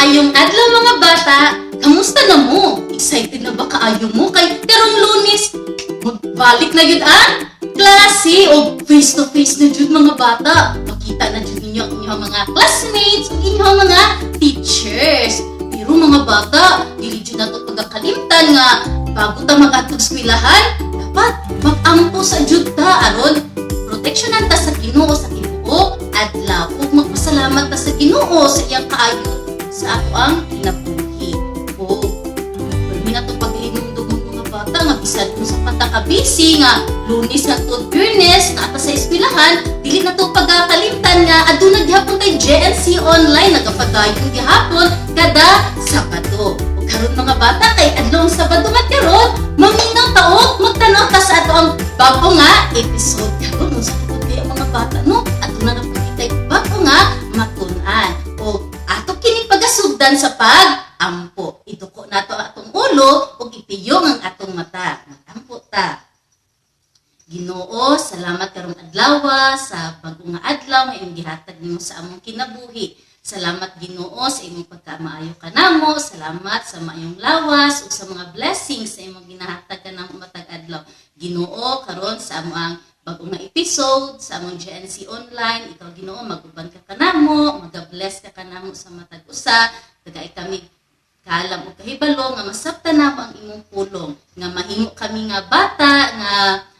Maayong adlaw, mga bata! Kamusta na mo? Excited na ba kaayo mo? Kay karong Lunes, magbalik na jud ang klase o face to face na jud, mga bata. Makita na jud ninyo ang inyong mga classmates ug inyong mga teachers. Pero mga bata, dili jud nato pagkakalimtan nga bago ta mag-adtog eskwelahan, dapat mag-ampo sa jud ta aron proteksyonan ta sa Ginoo sa tibuok adlaw ug magpasalamat ta sa Ginoo sa iyang kaayo sa ato ang kinabuhi. O permi na to paghinumdum, mga bata, nga bisan kung unsa pa ta ka busy nga Lunes hangtod Biyernes naa ta sa eskwelahan, dili na to pagkakalimtan nga aduna gihapon tay JNC Online, nagapadayon gihapon kada Sabado. Ug karon, mga bata, kay adlong Sabado man karon, maminaw ta og magtan-aw ta sa ato ang bago nga episode karon. Unsa pud kaya, mga bata, no? Aduna na pud kitay bago nga matun-an. O ato kining pagasugdan sa pag-ampo. Iduko nato atong ulo ug ipiyong ang atong mata. Mag-ampo ta. Ginoo, salamat karong adlaw sa bag-o nga adlaw nga imong gihatag nimo sa among kinabuhi. Salamat, Ginoo, sa imong pagkamaayo kanamo. Salamat sa maayong lawas ug sa mga blessings sa imong ginahatag kanamo matag adlaw. Ginoo, karon sa among bag-o nga episode sa among GNC Online, ikaw, Ginoo, mag-uban ka kanamo, maga-bless ka kanamo sa matag usa, tagai kami kaalam ug kahibalo nga masabtan namo ang imong pulong, nga mahimo kami nga bata nga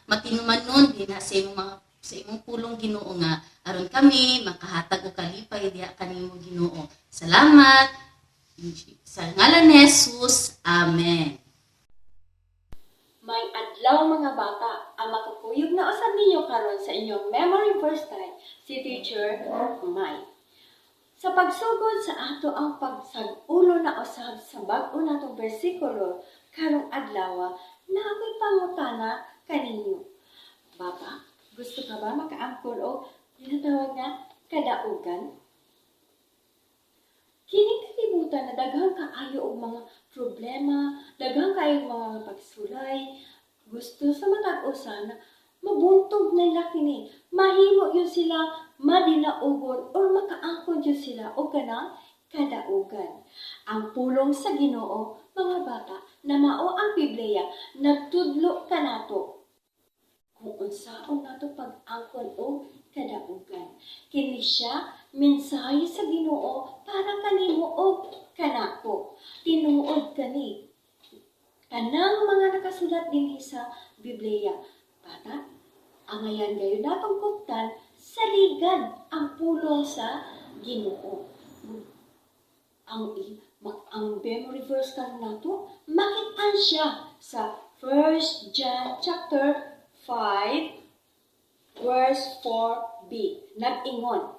matinumanon dinha sa imong pulong, Ginoo, nga aron kami makahatag og kalipay diha kanimo, Ginoo. Salamat sa ngalan ni Jesus. Amen. Maayong adlaw, mga bata, ang makakuyog na usab ninyo karon sa inyong memory verse time, si Teacher Mai. Sa pagsugod sa ato ang pagsag-ulo na usab sa bag-o natong bersikulo karong adlaw, naa ko'y pangutana kaninyo. Bata, gusto ka ba makaangkon og ginatawag nga kadaugan? Kining kalibutan na daghang kaayo og mga problema, daghang kaayo og mga pagsulay, gusto sa matag usa na mabuntog nila kini, mahimo jud sila madinaugon or makaangkon jud sila og kanang kadaugan. Ang pulong sa Ginoo, mga bata, na mao ang Biblia, nagtudlo kanato kung unsaon nato pag-angkon og kadaugan. Kini siya mensahe sa Ginoo para kanimo og kanako. Tinuod kani tanang mga nakasulat dinhi sa Biblia. Bata, angayan gayon natong kuptan, saligan ang pulong sa Ginoo. Ang memory verse karon nato makitaan siya sa 1 John chapter 5 verse 4b. Nag-ingon,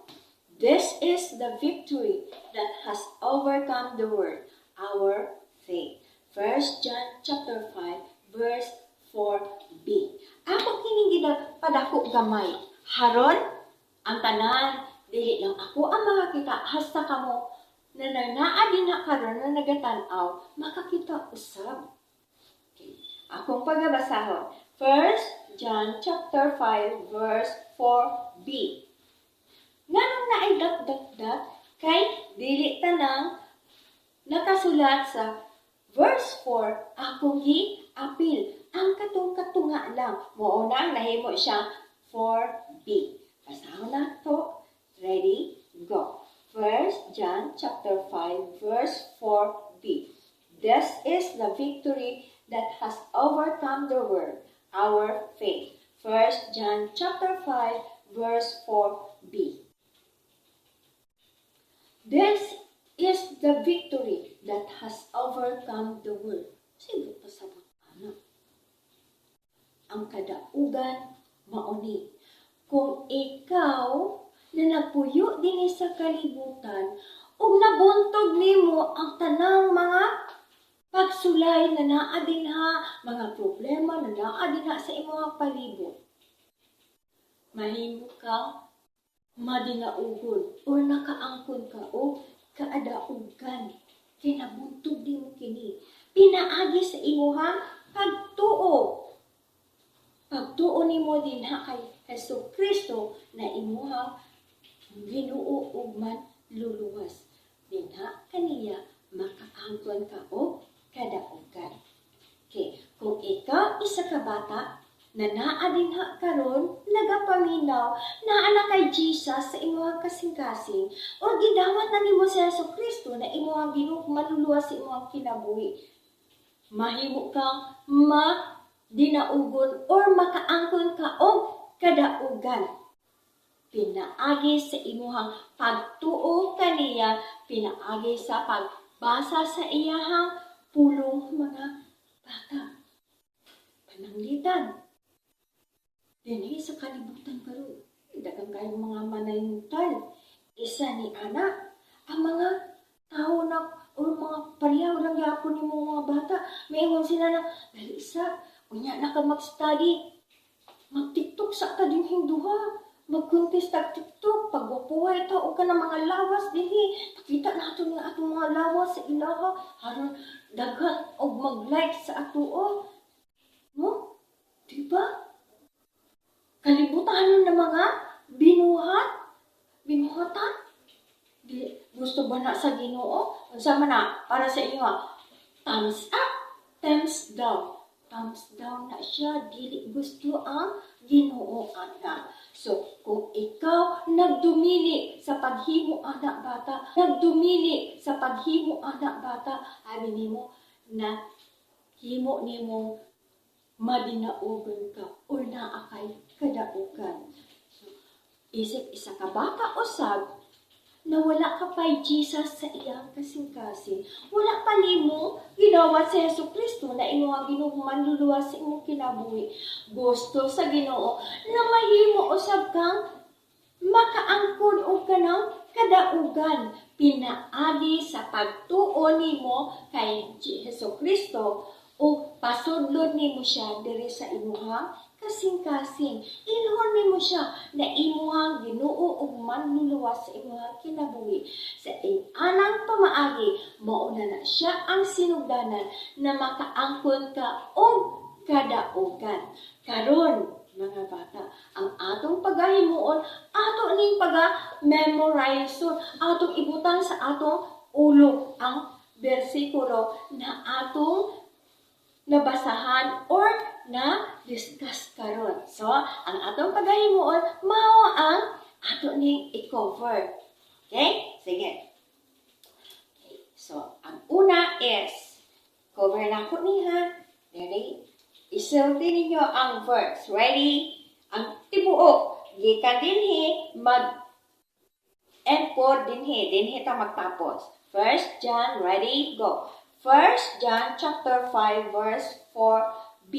"This is the victory that has overcome the world, our faith." 1 John chapter 5 verse 4b. Ako kining gina padako gamay. Haron ang tanan dili lang ako ang makakita, hasta kamo na naa din na karon na nagatan-aw makakita usab. Okay. Akong pagabasahon. 1 John chapter 5 verse 4b. Nganong naay dot dot dot? Kay dili tanang nakasulat sa verse 4 akong gi-apil. Ang katong katunga lang. Mao na ang nahimo siya 4b. Basahon na to. Ready? Go. 1 John chapter 5 verse 4b. "This is the victory that has overcome the world, our faith." 1 John chapter 5 verse 4b. This is the victory that has overcome the world. Sino pasabot ana? Ang kadaugan mauni. Kung ikaw na nagpuyo dinhi sa kalibutan ug nabuntog nimo ang tanang mga pagsulay na naa dinha, mga problema na naa dinha sa imong palibot, mahimo ka madinaugon or nakaangkon ka og kaadaugan. Kay nabuntog nimo kini pinaagi sa imuhang pagtuo. Pagtuo nimo dinha kay Hesus Kristo na imuhang Ginoo ug Manluluwas. Dinha kaniya makaangkon ka og kadaugan. Okay, kung ikaw isa ka bata na naa dinha karon nagapaminaw, naa na kay Jesus sa imong kasing-kasing o gidawat na nimo si Hesus Kristo na imong Ginoo manluluwas sa imong kinabuhi, mahimo kang madinaugon or makaangkon ka og kadaugan pinaagi sa imuhang pagtuo kaniya, pinaagi sa pagbasa sa iyahang pulong, mga bata. Pananglitan, dinhi sa kalibutan karon, daghan kayong mga manayuntal. Isa ni ana, ang mga tao na o mga pareho lang yapon nimo, mga bata, maingon sila na, "Dali sa, unya na ka mag-study, mag-TikTok sa ta dinhing duha, mag-contest tag TikTok, pagwapuhay ta og kanang mga lawas dinhi, pakita nato nga atong mga lawas sa ilaha, aron daghan og mag-like sa atoa." No? Di ba? Kalibutan na mga binuhat, binuhatan. Di, gusto ba na sa Ginoo? Unsa man na para sa inyo, ah? Thumbs up, thumbs down. Thumbs down na siya, dili gusto ang Ginoo ana. So, kung ikaw nagdumili sa paghimo ana, bata, nagdumili sa paghimo ana, bata, abi nimo na himo nimo madinaugan ka or naa kay kadaugan. So, isip isa ka bata usab na wala ka pa'y Jesus sa iyang kasing-kasing. Wala pa nimo gidawat si Hesus Kristo na imong Ginoo manluluwas sa imong kinabuhi. Gusto sa Ginoo na mahimo usab kang makaangkon og kanang kadaugan pinaagi sa pagtuo nimo kay Hesus Kristo o pasudlon nimo siya diri sa imuhang kasing-kasing. Ilhon nimo siya na imuhang Ginoo ug manluluwas sa imuhang kinabuhi. Sa anang pamaagi, mao na na siya ang sinugdanan na makaangkon ka og kadaugan. Karon, mga bata, ang atong pagahimuon, ato ning paga-memorize, atong ibutang sa atong ulo ang bersikulo na atong nabasahan or na discuss karon. So, ang atong pagahimuon mao ang ato ning i-cover. Okay? Sige. Okay. So, ang una is cover na ko niha. Ready? Isulti ninyo ang verse. Ready? Ang tibuok gikan dinhi mag end po dinhi. Dinhi ta magtapos. First John, ready, go. First John chapter 5 verse 4b.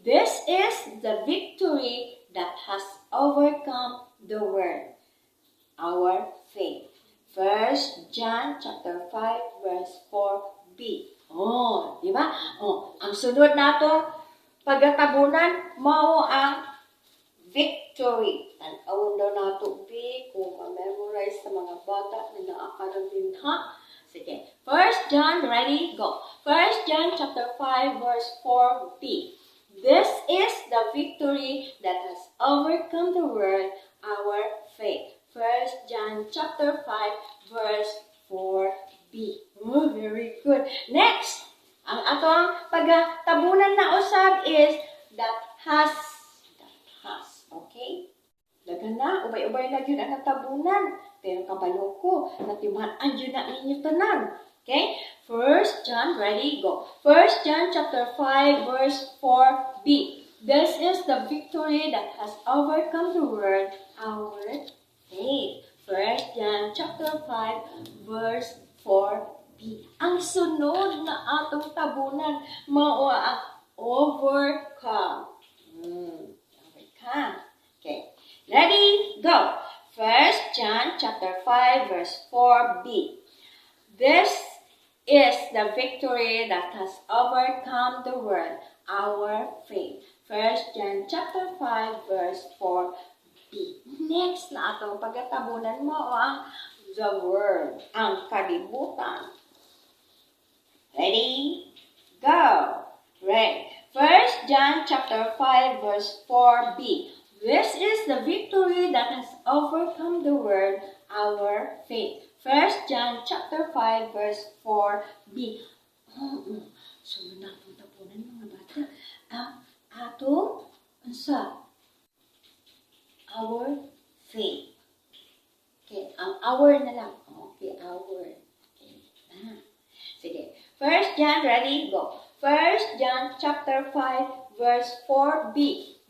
This is the victory that has overcome the world, our faith. First John chapter 5 verse 4b. Oh, di ba? Oh, ang sunod nato pagatabunan mao ang victory. Tan-awon daw nato b kung ma-memorize sa mga bata na naa karon din ha. Sige. First John, ready, go. First John chapter 5 verse 4b. This is the victory that has overcome the world, our faith. First John chapter 5 verse 4b. Oh, very good. Next, ang atong pagtabunan na usab is "that has". That has. Okay? Daghan na, ubay-ubay na gyud ang natabunan. Pero kabalo ko, natiman-an gyud na ninyo tanan. Okay? First John, ready, go. First John chapter 5 verse 4b. This is the victory that has overcome the world, our faith. First John chapter 5 verse 4b. Ang sunod na atong tabunan mao ang overcome. Overcome. Okay. Ready? Go. First John chapter 5 verse 4b. This is the victory that has overcome the world, our faith. First John chapter 5 verse 4b. Next na atong pagkatabunan mao ang the world, ang kalibutan. Ready? Go. Ready. First John chapter 5 verse 4b. This is the victory that has overcome the world, our faith. 1 John chapter 5 verse 4b. Oo. So, natong tapunan, mga bata. Ang atong unsa? Our faith. Okay, ang our na lang. Okay, our. Okay, na. Sige. First John, ready, go. First John chapter 5 verse 4b.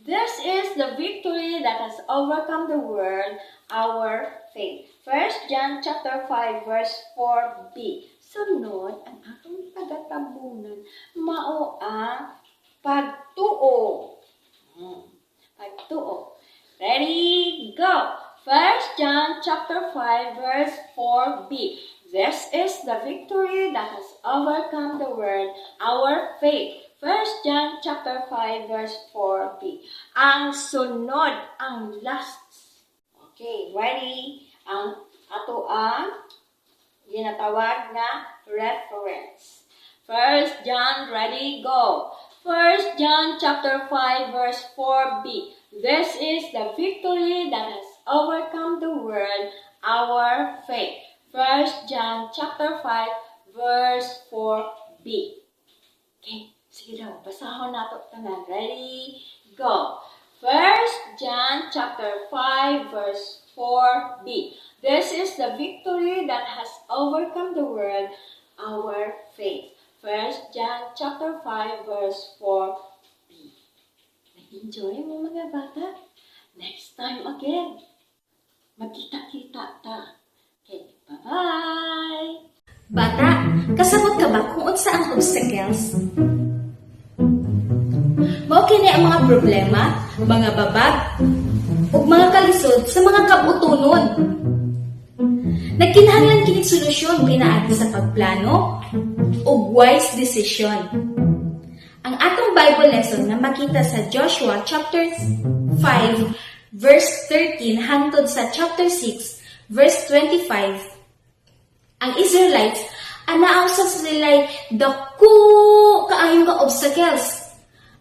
This is the victory that has overcome the world, our faith. First John chapter 5 verse 4b. Sunod, ang atong pagatabunan mao ang pagtuo. Pagtuo. Ready, go. First John chapter 5 verse 4b. This is the victory that has overcome the world, our faith. First John chapter 5 verse 4b. Ang sunod, ang last. Okay, ready? Ang ato ang ginatawag na reference. First John, ready, go. First John chapter 5 verse 4b. This is the victory that has overcome the world, our faith. First John chapter 5 verse 4b. Okay, sige daw, basahon nato tanan. Ready, go. First John chapter 5 verse 4b. This is the victory that has overcome the world, our faith. First John chapter 5 verse 4b. Nag-enjoy mo, mga bata? Next time again. Magkita-kita ta. Okay, bye-bye! Bata, kasabot ka ba kung unsa ang obstacles? Mao kini ang mga problema, mga babag, ug mga kalisod sa mga kabutunon. Nagkinahanglan kini solusyon pinaagi sa pagplano ug wise decision. Ang atong Bible lesson na makita sa Joshua chapter 5 verse 13 hangtod sa chapter 6 verse 25, ang Israelites anaa sa sila'y dako kaayo nga obstacles.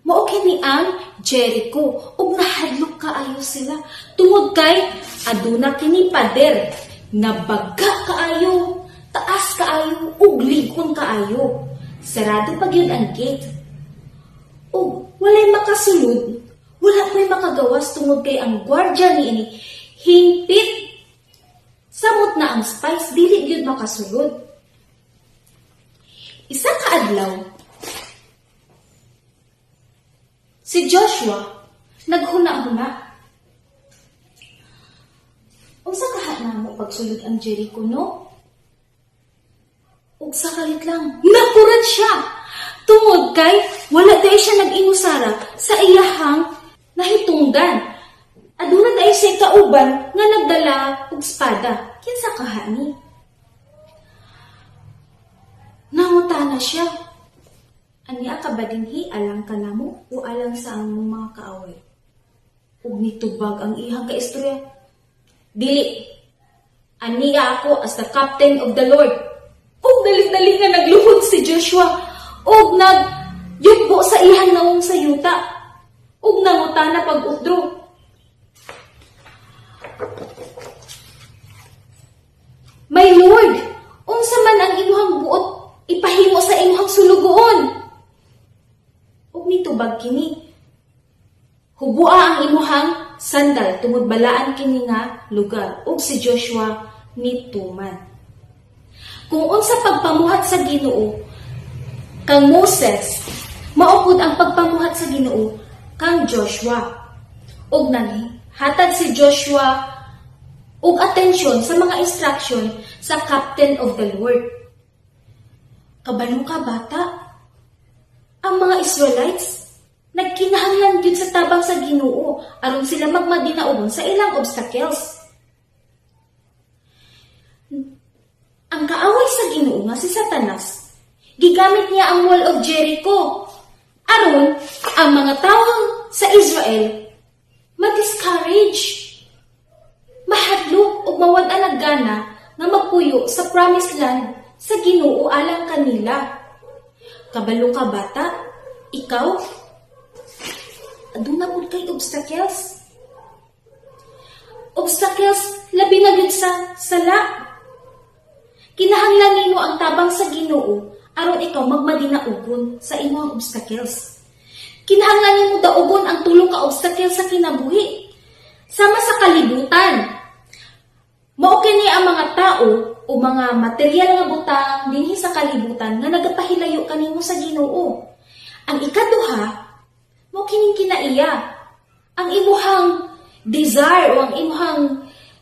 Mao kini ang Jericho ug nahadlok kaayo sila tungod kay aduna kini pader nga baga kaayo, taas kaayo ug ligon kaayo. Sarado pa gyud ang gate. Ug walay makasulod, wala po'y makagawas tungod kay ang gwardya niini hingpit. Samot na ang spies, dili gyud makasulod. Isa ka adlaw, si Joshua naghuna-huna. Unsa kaha namo pagsulod ang Jericho, no? Ug sa kalit lang, nakurat siya! Tungod kay wala diay siya nag-inusara sa iyahang nahitungdan. Aduna diay siya kauban nga nagdala og espada. Kinsa kaha ni? Nangutana siya. Ania ka ba dinhi alang kanamo o alang sa among mga kaaway? Ug nitubag ang iyang kaistorya. Dili. Ania ako as the captain of the Lord. Ug dali-dali nga nagluhod si Joshua ug nagyugbo sa iyang nawong sa yuta. Ug nangutana pag-utro. My Lord, unsa man ang imuhang buot ipahimo sa imuhang sulugoon? Ug nitubag kini. Hubua ang imuhang sandal tungod balaan kini nga lugar. Ug si Joshua nituman. Kung unsa pagpamuhat sa Ginoo kang Moses, mao pud ang pagpamuhat sa Ginoo kang Joshua. Ug hatag si Joshua og atensyon sa mga instruction sa captain of the Lord. Kabalo ka, bata, ang mga Israelites nagkinahanglan gyud sa tabang sa Ginoo aron sila magmadinaogon sa ilang obstacles. Ang kaaway sa Ginoo nga si Satanas, gigamit niya ang wall of Jericho aron ang mga tawo sa Israel ma-discourage, mahadlok ug mawad-an og gana nga magpuyo sa promised land sa Ginoo alang kanila. Kabalo ka, bata, ikaw aduna pud kay obstacles. Obstacles labi na gyud sa sala. Kinahanglan nimo ang tabang sa Ginoo aron ikaw magmadinaugon sa imong obstacles. Kinahanglan nimo daugon ang tulo ka obstacles sa kinabuhi. Sama sa kalibutan. Mao kini ang mga tao o mga material nga butang dinhi sa kalibutan nga nagapahilayo kanimo sa Ginoo. Ang ikaduha, mao kining kinaiya. Ang imuhang desire o ang imuhang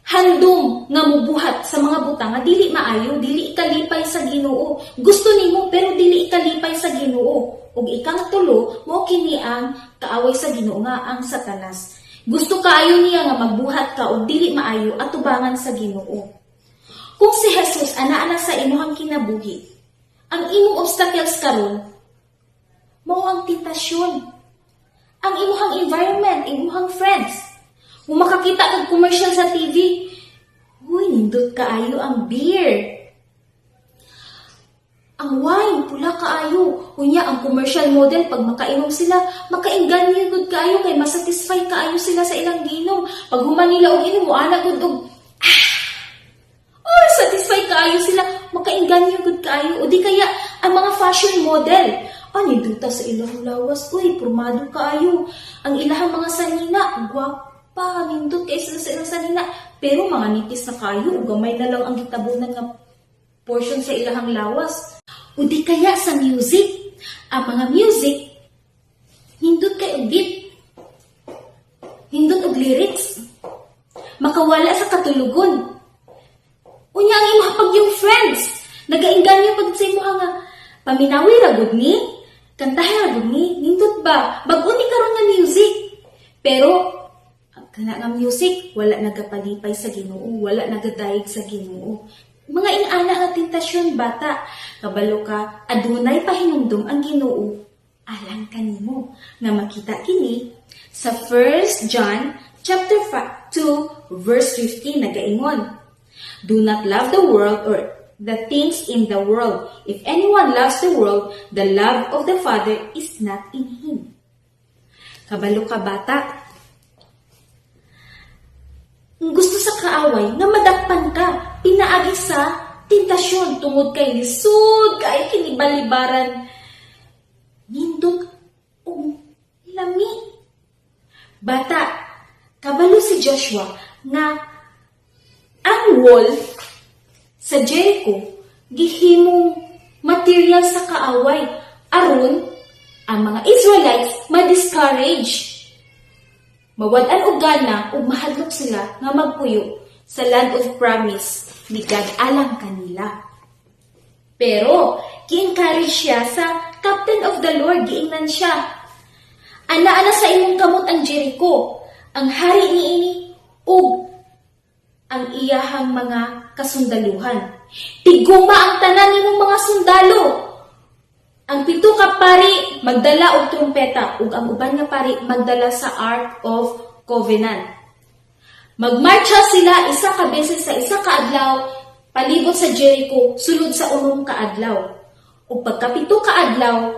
handom nga mubuhat sa mga butang nga dili maayo, dili ikalipay sa Ginoo. Gusto nimo pero dili ikalipay sa Ginoo. Ug ikang tulo, mao kini ang kaaway sa Ginoo nga ang Satanas. Gusto kaayo niya nga magbuhat ka og dili maayo atubangan sa Ginoo. Kung si Jesus anaa na sa imuhang kinabuhi, ang imong obstacles karon mao ang tentasyon. Ang imuhang environment, imuhang friends. Kung makakita kag commercial sa TV, "Uy, nindot kaayo ang beer. Ang wine, pula kaayo." Unya, ang commercial model, pag makainom sila, makainganyo gud kaayo kay masatisfy kaayo sila sa ilang ginom. Pag human nila og inom, moana gud og ah, oh, satisfy kaayo sila, makainganyo gud kaayo. O di kaya, ang mga fashion model, ah, ninduta sa ilang lawas, uy, pormado kaayo. Ang ilahang mga sanina, gwapa, nindot kay sila sa ilang sanina. Pero mga nipis na kaayo, ug gamay na lang ang gitabunan nga portion sa ilahang lawas. O di kaya sa music, ang mga music, nindot kay og beat, nindot og lyrics, makawala sa katulugon. Unya ang imong pag yung friends, nagainganyo pag sa imuha nga, "Paminawi ra gud ni, kantahan ra gud ni, nindot ba, bag-o ni karon nga music." Pero, kana nga music, wala nagapalipay sa Ginoo, wala nagadayeg sa Ginoo. Mga ingana nga tentasyon, bata, kabalo ka, adunay pahinumdum ang Ginoo alang kanimo nga makita kini sa 1 John chapter 2 verse 15, nagaingon, "Do not love the world or the things in the world. If anyone loves the world, the love of the Father is not in him." Kabalo ka, bata, ang gusto sa kaaway nga madakpan ka pinaagi sa tentasyon tungod kay lisod kay kini balibaran, nindot og lami. Bata, kabalo si Joshua nga ang wall sa Jericho gihimong material sa kaaway aron ang mga Israelites ma-discourage, mawad-an og gana ug mahadlok sila nga magpuyo sa land of promise ni God alang kanila. Pero gi-encourage siya sa captain of the Lord, giingnan siya, "Ana-ana sa imong kamot ang Jericho, ang hari niini ug ang iyahang mga kasundaluhan. Tiguma ang tanan nimong mga sundalo. Ang pito ka pari magdala og trumpeta ug ang uban nga pari magdala sa Ark of Covenant. Magmarcha sila isa ka beses sa isa ka adlaw palibot sa Jericho sulod sa 6 ka adlaw. Ug pagkapito ka adlaw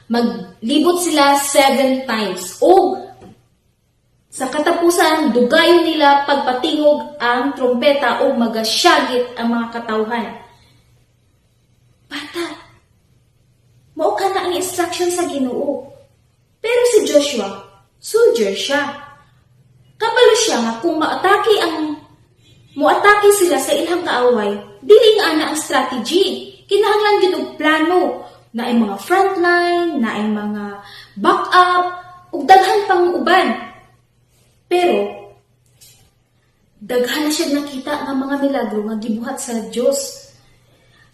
maglibot sila seven times ug sa katapusan dugayon nila pagpatingog ang trumpeta ug magasyagit ang mga katawhan." Bata, mao kana ang instruction sa Ginoo. Pero si Joshua, soldier siya. Kabalo siya nga kung maatake ang muatake sila sa ilang kaaway, dili nga ana ang strategy. Kinahanglan gyud og plano na ay mga frontline, na ay mga backup, ug daghan pang uban. Pero daghan na siya nakita nga mga milagro nga gibuhat sa Dios.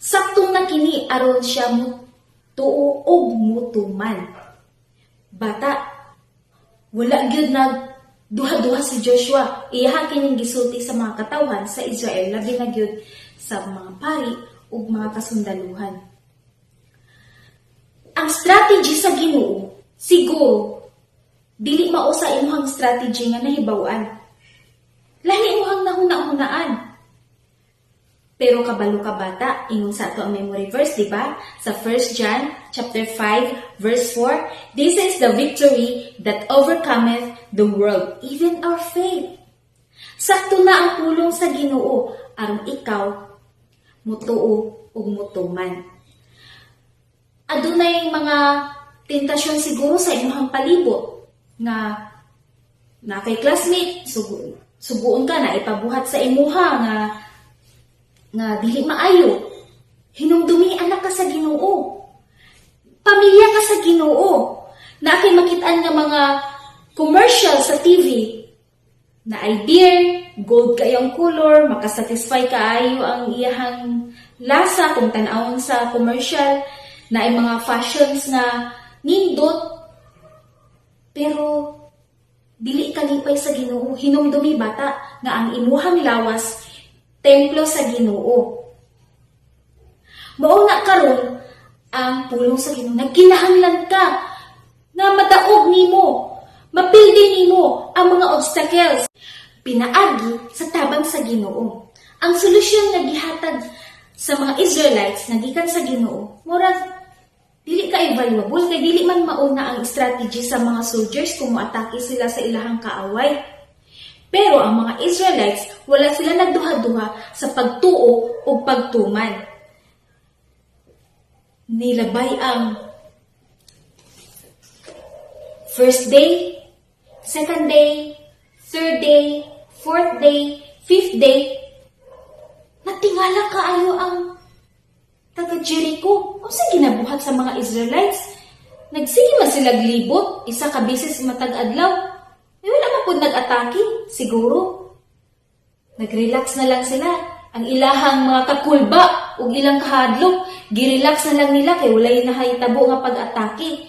Sakto na kini aron siya mo tuo og mutuman. Bata, wala gyud nag duha-duha si Joshua. Iyaha kining gisulti sa mga katawhan sa Israel, labi na gyud sa mga pari ug mga kasundaluhan. Ang strategy sa Ginoo siguro dili mao sa imong strategy nga nahibaw-an. Lahi imong nahuna-hunaan. Pero kabalo ka, bata, ingon sa ato ang memory verse, di ba? Sa 1 John chapter 5 verse 4, "This is the victory that overcometh the world, even our faith." Sakto na ang pulong sa Ginoo aron ikaw Mutuo ug mutuman. Adunay mga tentasyon siguro sa inyong palibot nga na kay classmate suguon ka na ipabuhat sa imuha nga dili maayo. Hinumdumi, anak ka sa Ginoo. Pamilya ka sa Ginoo. Na kay makitaan nga mga commercial sa TV na ay beer, gold kayong color, makasatisfy kaayo ang iyahang lasa kung tan-awon sa commercial, na ay mga fashions nga nindot, pero dili kalipay sa Ginoo. Hinumdumi, bata, nga ang imuhang lawas templo sa Ginoo. Mao na karon ang pulong sa Ginoo, nagkinahanglan ka nga madaog nimo, mapildi nimo ang mga obstacles pinaagi sa tabang sa Ginoo. Ang solusyon nga gihatag sa mga Israelites nga gikan sa Ginoo, murag dili ka valuable kay dili man mauna ang strategy sa mga soldiers kung moatake sila sa ilahang kaaway. Pero ang mga Israelites, wala sila nagduha-duha sa pagtuo o pagtuman. Nilabay ang first day, second day, third day, fourth day, fifth day. Natingala kaayo ang taga Jericho. Unsa ginabuhat sa mga Israelites? Nagsige man sila libot, isa ka beses matag adlaw. Eh, wala man pud nag-atake, siguro. Nag-relax na lang sila. Ang ilahang mga kakulba ug ilang kahadlok, girelax na lang nila kay walay nahitabo nga pag-atake.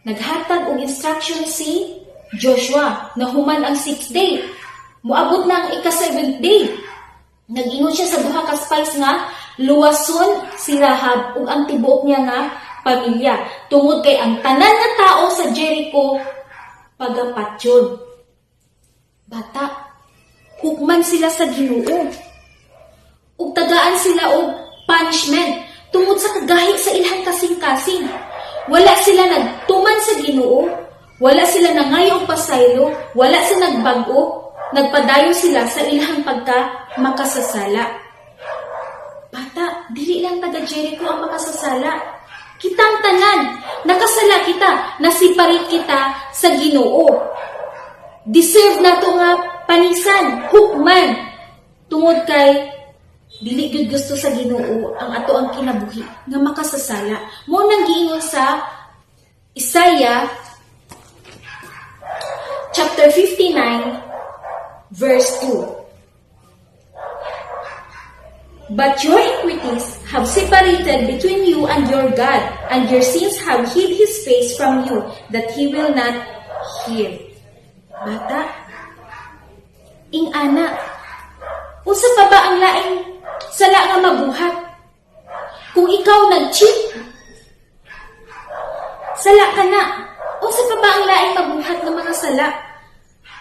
Naghatag og instruction si Joshua na human ang sixth day. Moabot na ang ika-seventh day. Nag-ingon siya sa duha ka spies nga luwason si Rahab ug ang tibuok niya nga pamilya tungod kay ang tanan nga tao sa Jericho pagapatyon. Bata, hukman sila sa Ginoo. Ug tagaan sila og punishment tungod sa kagahi sa ilang kasing-kasing. Wala sila nagtuman sa Ginoo, wala sila nangayo og pasaylo, wala sila nagbag-o, nagpadayon sila sa ilang pagka makasasala. Bata, dili lang taga Jericho ang makasasala. Kitang tanan, nakasala kita, na-separate kita sa Ginoo. Deserve nato nga panisan, hukman. Tungod kay dili gyud gusto sa Ginoo ang ato ang kinabuhi nga makasasala. Mao nang giingon sa Isaiah chapter 59 verse 2. "But your iniquities have separated between you and your God, and your sins have hid his face from you, that he will not hear." Bata, ing-ana, unsa pa ba ang laing sala nga mabuhat? Kung ikaw nag-cheat, sala ka na. Unsa pa ba ang laing mabuhat nga mga sala?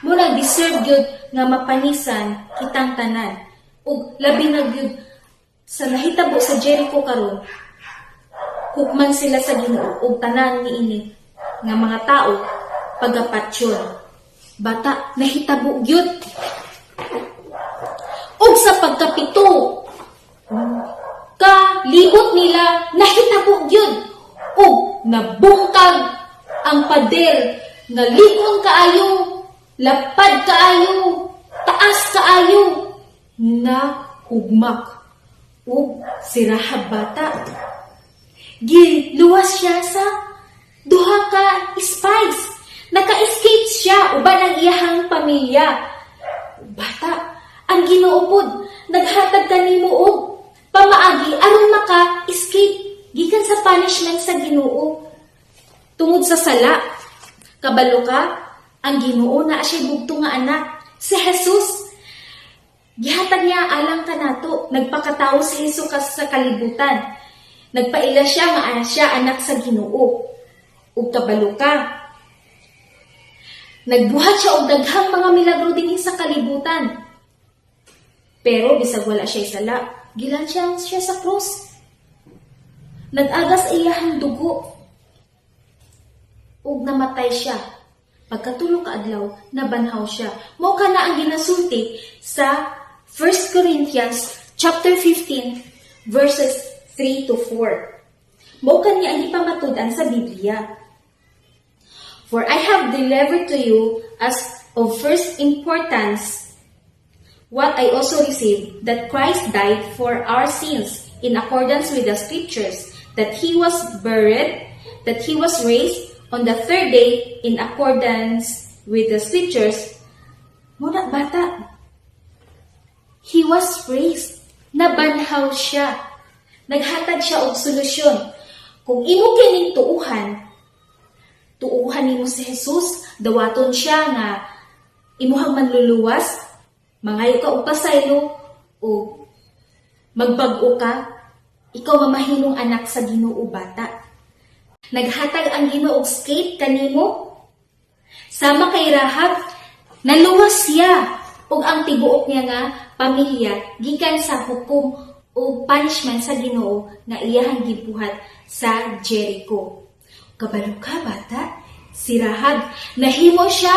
Mao nang deserve gyud nga mapanisan kitang tanan. Ug labi na gyud sa nahitabo sa Jericho karon, hukman sila sa Ginoo ug tanan niini nga mga tao pagapatyon. Bata, nahitabo gyud. Ug sa pagkapito ka libot nila, nahitabo gyud ug nabungkag ang pader nga lig-on kaayo, lapad kaayo, taas kaayo, na hugmak. Ug si Rahab, bata, giluwas siya sa duha ka spies. Naka-escape siya uban ang iyahang pamilya. Bata, ang Ginoo pod naghatag kanimo og pamaagi aron maka-escape gikan sa punishment sa Ginoo tungod sa sala. Kabalo ka, ang Ginoo naa siya bugto nga anak, si Jesus. Gihatag niya alang kanato. Nagpakatao si Jesus sa kalibutan. Nagpaila siya nga siya anak sa Ginoo. Ug kabalo ka, nagbuhat siya og daghang mga milagro dinhi sa kalibutan. Pero bisag wala siya sala, gilansya siya sa krus. Nag-agas iyahang dugo. Ug namatay siya. Pagkatulo ka adlaw, nabanhaw siya. Mao kana ang ginasulti sa 1 Corinthians chapter 15 verses 3 to 4. Mao kani ang ipamatud-an sa Biblia. "For I have delivered to you as of first importance what I also received, that Christ died for our sins in accordance with the Scriptures, that He was buried, that He was raised on the third day in accordance with the Scriptures." Muna, bata, He was raised. Nabanhaw siya. Naghatag siya og solusyon. Kung imo kining tuuhan, tuuhan nimo si Jesus, dawaton siya nga imuhang manluluwas, mangayo ka og pasaylo o magbag-o ka, ikaw mamahimong anak sa Ginoo, bata. Naghatag ang Ginoo og escape kanimo. Sama kay Rahab, naluwas siya ug ang tibuok niya nga pamilya gikan sa hukom o punishment sa Ginoo nga iyahang gibuhat sa Jericho. Kabalo ka, bata, si Rahab nahimo siya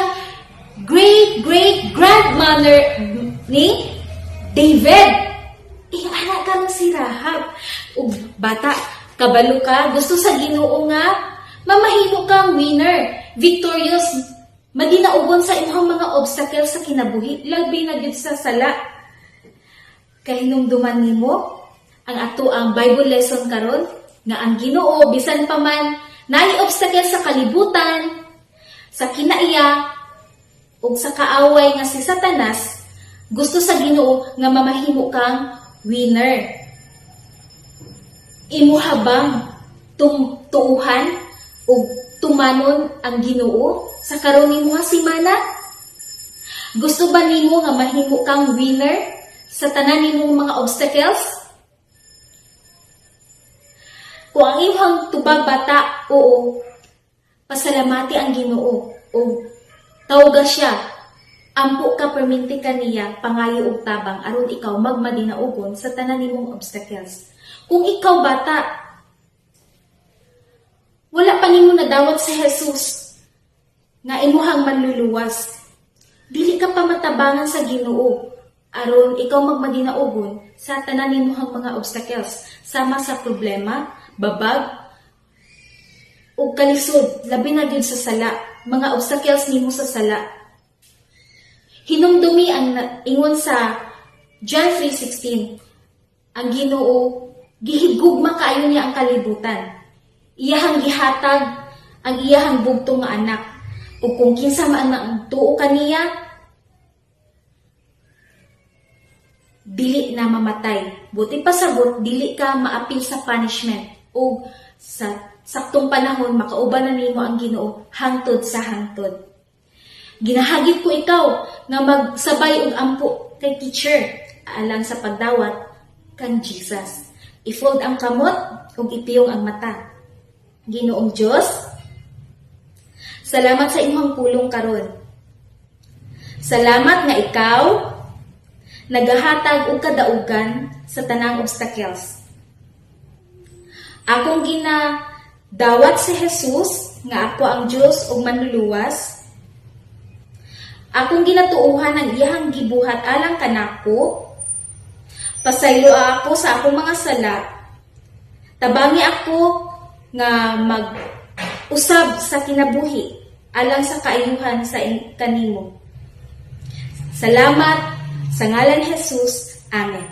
great great grandmother ni David. Eh, anak karon si Rahab. Ug bata, kabalo ka, gusto sa Ginoo nga mamahimo kang winner, victorious, madinaugon sa imong mga obstacles sa kinabuhi, labi na gyud sa sala. Kahinumduman nimo ang ato ang Bible lesson karon nga ang Ginoo, bisan pa man naay obstacle sa kalibutan, sa kinaiya ug sa kaaway nga si Satanas, gusto sa Ginoo nga mamahimo kang winner. Imuha bang tuuhan ug tumanon ang Ginoo sa karon nimo nga semana? Gusto ba nimo nga mahimo kang winner sa tanan nimong mga obstacles? Kung ang imong tubag, bata, oo, pasalamati ang Ginoo ug tawga siya. Ampo ka perminti kaniya, pangayo og tabang aron ikaw magmadinaugon sa tanan nimong obstacles. Kung ikaw, bata, wala pa nimo nadawat si Jesus nga imuhang manluluwas, dili ka pa matabangan sa Ginoo aron ikaw magmadinaugon sa tanan nimuhang mga obstacles sama sa problema, babag, ug kalisod, labi na gyud sa sala, mga obstacles nimo sa sala. Hinumdumi ang ingon sa John 3:16, ang Ginoo gihigugma kaayo niya ang kalibutan. Iyahang gihatag ang iyahang bugtong nga anak ug kung kinsa man ang tuo kaniya, dili na mamatay. Buot pasabot, dili ka maapil sa punishment ug sa saktong panahon makauban na nimo ang Ginoo hangtod sa hangtod. Ginahagit ko ikaw nga magsabay og ampo kay teacher alang sa pagdawat kang Jesus. I-fold ang kamot ug ipiyong ang mata. Ginoong Dios, salamat sa imong pulong karon. Salamat nga ikaw nagahatag og kadaugan sa tanang obstacles. Akong ginadawat si Jesus nga ako ang Dios ug manluluwas. Akong ginatuohan ang iyahang gibuhat alang kanako. Pasaylo ako sa akong mga sala. Tabangi ako nga mag-usab sa kinabuhi alang sa kaayuhan sa kanimo. Salamat sa ngalan ni Jesus. Amen.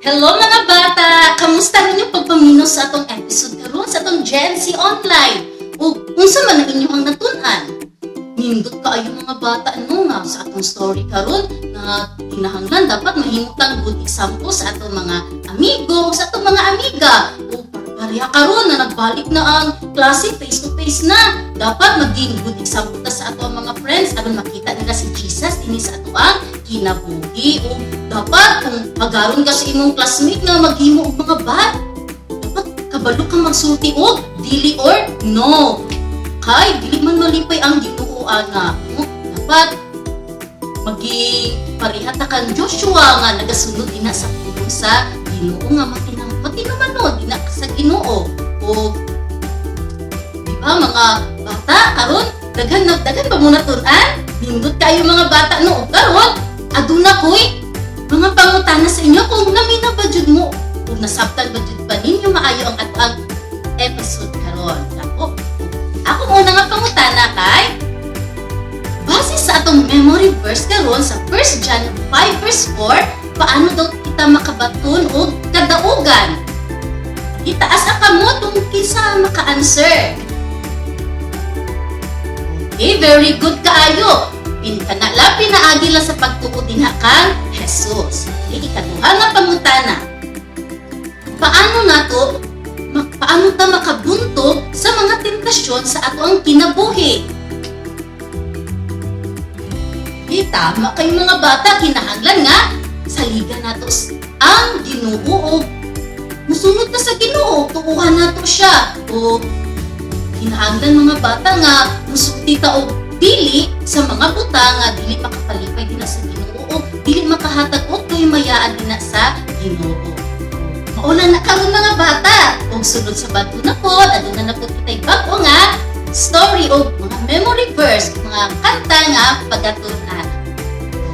Hello, mga bata! Kamusta ninyo pagpaminaw sa atong episode karon sa atong Gen Z Online? Ug unsa man ang inyong natun-an? Nindot kaayo, mga bata, no, nga sa atong story karon nga kinahanglan dapat mahimo tang good example sa atong mga amigo, sa atong mga amiga. Ug pareha karon na nagbalik na ang klase, face to face na. Dapat maging good example ta sa atong mga friends aron makita nila si Jesus dinhi sa atoang kinabuhi. Ug dapat kung pagaron ka sa imong classmate nga maghimo og mga bad, dapat kabalo ka magsulti og dili or no. Kay dili man malipay ang Ginoo ana. No? Dapat maging pareha ta kang Joshua nga nagasunod dina sa pulong sa Ginoo nga matinang matinumanon dina sa Ginoo. O di ba, mga bata, karon daghan na daghan ba mo natun-an? Nindot kaayo, mga bata, no? Ug karon aduna koy mga pangutana. mangutana sa inyo kung naminaw ba jud mo, kung nasabtan ba jud ba ninyo maayo ang atoang episode karon. Ako, akong una nga pangutana kay, base sa atong memory verse karon sa 1 John 5 verse 4, paano daw kita makabaton og kadaugan? Itaas ang kamot kung kinsa maka-answer. Okay, very good kaayo. Pinkana lang pinaagi lang sa pagtuo dinha kang Jesus. Okay, ikaduha nga pangutana. Paano ta makabuntog sa mga tentasyon sa atoang kinabuhi? Okay, tama kayo, mga bata, kinahanglan nga saligan nato ang Ginoo o musunod ta sa Ginoo, tuuhan nato siya. O kinahanglan, mga bata, nga musulti ta og dili sa mga butang nga dili makapalipay dinha sa Ginoo o dili makahatag og kahimayaan dinha sa Ginoo. Mauna na karon, mga bata. Ug sunod Sabado na pod, aduna na pod kitay bag-o nga story o mga memory verse, mga kanta nga pagatunan.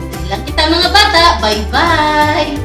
Okay lang kita, mga bata. Bye-bye!